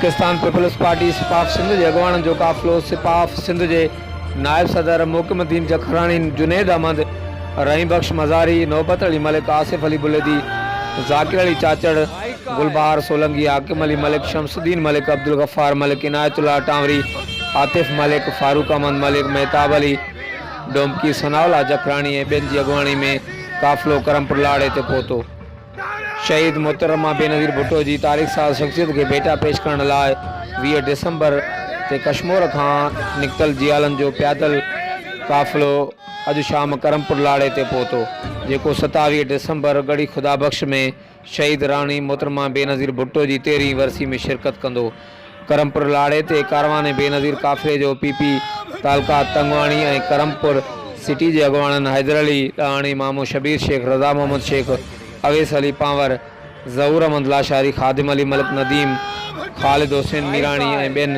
Pakistan peoples party سپاف Sindh جي اڳواڻن جو قافلو سپاف سنڌ جي نائب صدر محڪم الدين جکراڻي، جنيد احمد، رحيم بخش مزاري، نوبت علي ملڪ، آصف علي بليدي، ذاڪر علي چاچڙ، گلبهار سولنگي، حاڪم علي ملڪ، شمس الدين ملڪ، عبدالغفار ملڪ، عنايت الله ٽانوري، عاطف ملڪ، فاروق احمد ملڪ، مهتاب علي ڊومڪي، ثناء الله جکراڻي ۽ ٻين جي اڳواڻي ۾ قافلو ڪرمپور لاڙي تي پهتو. شهيد محترمه بينظير ڀٽو جي تاريخ ساز شخصيت کي ڀيٽا پيش ڪرڻ لاء 20 ڊسمبر تي ڪشمور کان نڪتل جيالن جو پيادل قافلو اڄ شام ڪرمپور لاڙي تي پهتو، جيڪو 27 ڊسمبر ڳڙهي خدا بخش ۾ شهيد راڻي محترمه بينظير ڀٽو جي تيرهين ورسي ۾ شرڪت ڪندو. ڪرمپور لاڙي تي ڪاروان بينظير قافلي جو پي پي تعلقه تنگواڻي ۽ ڪرمپور سٽي جي اڳواڻن حيدر علي ڏاهاڻي، مامو شبير شيخ، رضا محمد شيخ، اويس علي پانور، ظهور احمد لاشاري، خادم علي ملڪ نديم، خالد حسين ميراڻي ۽ ٻين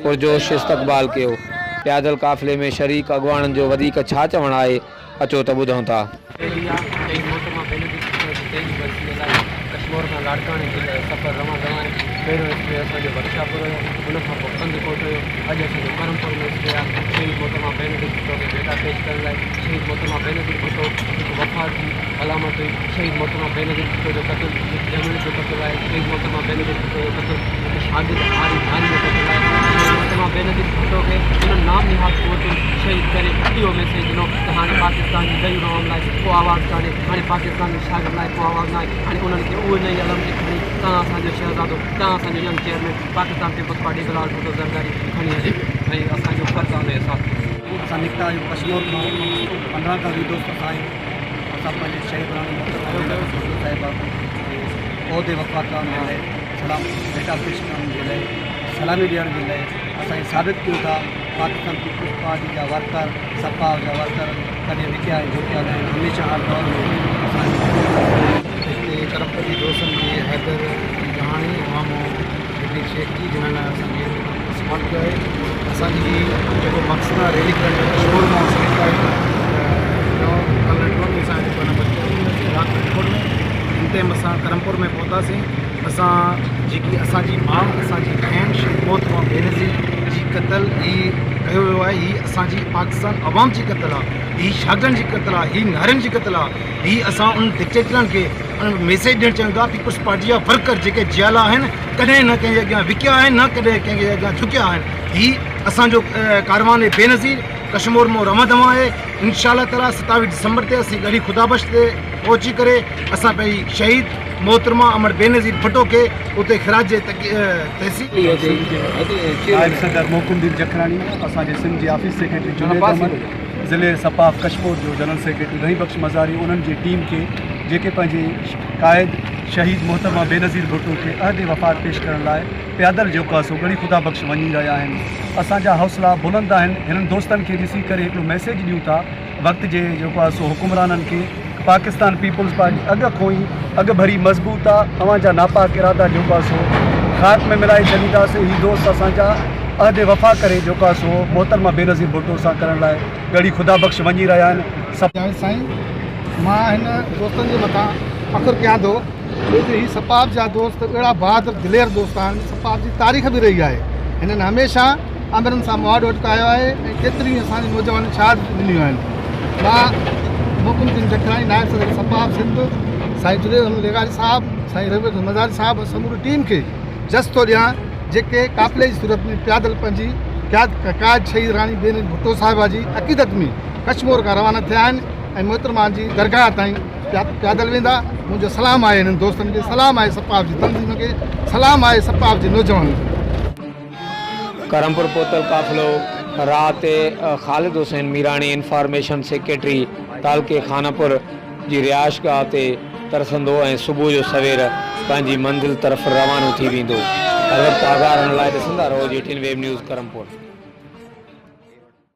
پرجوش استقبال ڪيو. پيادل قافلي ۾ شريڪ اڳواڻن جو وڌيڪ ڇا چوڻ آهي اچو ته ٻڌون ٿا. ريلي آ شهيد محترمه بينظير ڀٽو جي تيرهين ورسيء لاء ڪشمور کان لاڙڪاڻي جي لاء سفر روان دوان آهي. پهريون اسٽي اسان جو بادشاهپور هيو، ان کان پوء ڪنڌڪوٽ هيو، اڄ اسان جو ڪرمپور ۾ اسٽي آ. شهيد محترمه بينظير ڀٽو کي ڀيٽا پيش ڪرڻ لاء. شهيد محترمه بينظير ڀٽو هڪ وفا جي علامت هئي. شهيد محترمه بينظير ڀٽو جو قتل هڪ جمهوريت جو قتل آهي. شهيد محترمه بينظير ڀٽو جو قتل هڪ شاگرد هاري ناري جو قتل آهي. شهيد محترمه بينظير ڀٽو کي انهن نام نهاد قوتن شهيد ڪري اهو ميسيج ڏنو ته هاڻي پاڪستان جي غيور عوام لاء ڪو آواز ڪانهي، هاڻي پاڪستان جي شاگرد لاء ڪو آواز ناهي، هاڻي انهن کي اهو نئين علم تي کڻي توهان اسان جو شهزادو، توهان اسان جو young chairman Pakistan peoples party Bilawal Bhutto Zardari کڻي هلي ويو ۽ اسان جو فرض آهي ان احساس ڪرڻ. اسان نڪتا آهيون ڪشمور کان 15 کان 20 دوست اسان آهيون اسان پنهنجي شهيد راڻي محترمه بينظير ڀٽو صاحبه کي عهد وفا ڪرڻ جي لاء سلام ڀيٽا پيش ڪرڻ جي لاء سلامي ڏيڻ جي لاء اسان هي ثابت ڪيون ٿا پاڪستان پيپلز پارٽي جا ورڪر سپا جا ورڪر ڪڏهن وڪيا ۽ جهڪيا نه آهن هميشه هر دور ۾ اسان جي هتي ڪرمپور جي دوستن جي حيدر جهاڻي ۽ مامو شبير شيخ جي جنھن اسان کي سپورٽ ڪيو آهي اسان جي جيڪو مقصد آهي ريلي ڪرڻ جو ڪشمور مان اسان نڪتا آهيون ته ڪل ٽيون ڏينھن اسان هتي نمبر چوويھ رات ڪشمور ۾ هن ٽائيم اسان ڪرمپور ۾ پهتاسين اسان جيڪي اسان جي ماء اسان جي ڀيڻ شھيد محترمه بينظير جي قتل هي ڪيو ويو آهي هي اسان جي پاڪستان عوام جي قتل آهي هي شاگردن جي قتل آهي هي نارين جي قتل آهي هي اسان ان ڊڪٽيٽرن کي ان ميسيج ڏيڻ چاهيون ٿا پيپلز پارٽي جا ورڪر جيڪي جيالا آهن ڪڏهن نه ڪنهن جي اڳيان وڪيا آهن نه ڪڏهن ڪنهن جي اڳيان جهڪيا آهن هي اسان جو ڪاروان بينظير ڪشمور مون روان دوان آهي انشاء الله تعالي 27 ڊسمبر تي اسين ڳڙهي خدا بخش تي پهچي ڪري اسان پنهنجي شهيد محترمه امڙ بينظير ڀٽو کي اتي خراج تحسين نائب صدر محڪم الدين جکراڻي، اسان جي سنڌ جي آفيس سيڪريٽري جنيد احمد، ضلعي سپاف ڪشمور جو جنرل سيڪريٽري رحيم بخش مزاري انهن جي ٽيم کي جيڪي پنهنجي قائد شهيد محترمه بينظير ڀٽو کي عهد وفات پيش ڪرڻ لاء پيادل جيڪو آهي سو ڳڙهي خدا بخش وڃي رهيا آهن اسان جا حوصلا بلند آهن هنن دوستن کي ڏسي ڪري هڪڙو ميسيج ڏيون ٿا وقت جي جيڪو آهي سو حڪمرانن کي پاڪستان پيپلز پارٽي اڳ کان ئي اڳ ڀري مضبوط آ اوهان جا ناپاڪ ارادا جيڪو آهي سو خاڪ ۾ ملائي ڇڏينداسين هي دوست اسان جا عهد وفا ڪري جيڪو آهي سو محترمه بينظير ڀٽو سان ڪرڻ لاء ڳڙهي خدا بخش وڃي رهيا آهن سڀ جاويد سائين مان هن دوستن جي مٿان فخر ڪيان ٿو ڇو جو هي سپاف جا دوست اهڙا بهادر دلير دوست آهن سپاف جي تاريخ به رهي آهي هنن هميشه آمرن سان مهاڏو اٽڪايو آهي ۽ ڪيترين ئي اسان جي نوجوانن شهادتون ڏنيون آهن. مان محڪم الدين جکراڻي نائب صدر سپاف سنڌ سائين جنيد احمد لغاري صاحب سائين ربيع مزاري صاحب ۽ سموري ٽيم کي جس ٿو ڏيان جيڪي قافلي جي صورت ۾ پيادل پنهنجي قائد شهيد راڻي بينظير ڀٽو صاحبه جي عقيدت ۾ ڪشمور کان روانا ٿيا آهن ۽ محترمه جي درگاهه تائين پيادل ويندا. منهنجو سلام آهي هنن دوستن کي سلام آهي سپاف جي تنظيم کي سلام آهي سپاف جي نوجوانن کي. ڪرمپور پهتل قافلو رات خالد حسين ميراڻي انفارميشن سيڪريٽري تعلقي خانپور جي رهائشگاهه تي ترسندو ۽ صبح جو سوير پنهنجي منزل طرف روانو ٿي ويندو. هر وقت آگاهه رهڻ لاء ڏسندا رهو جي ٽين ويب نيوز ڪرمپور.